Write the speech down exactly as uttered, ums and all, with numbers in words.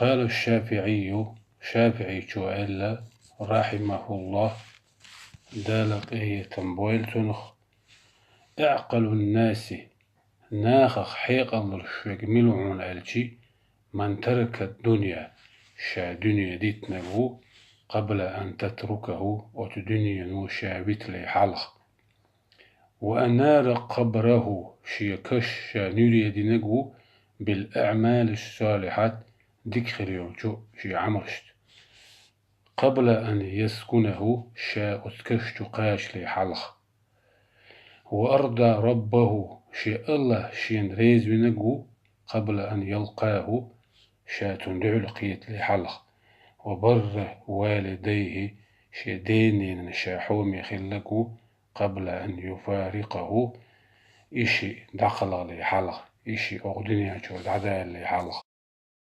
قال الشافعي, ШафиӀийчо аьлла, رحمه الله, Дала къахетам бойла цунах: أعقل الناس, нахах хьекъал долуш верг мила ву хьуна аьлча, من ترك الدنيا, ша дуьне диттинарг ву, قبل أن تتركه, оцу дуьнено ша витале хьалха. وأنار قبره, шен каш ша нуьре динарг ву, بالأعمال الصالحات, дика хир йолчу шен Ӏамалшца. قبل أن يسكنه, ша оцу каш чу кхачале хьалха. وأرضى ربه, шен АллахӀ шена реза винарг ву, قبل أن يلقاه, ша цунна дуьхьал кхетале хьалха. وبر والديه, шен ден-ненан ша хьоме хилларг ву, قبل أن يفارقه, и шиъ дӀакхалхале хьалха, и шиъ оха дуьнен чуьра дӀадалале хьалха.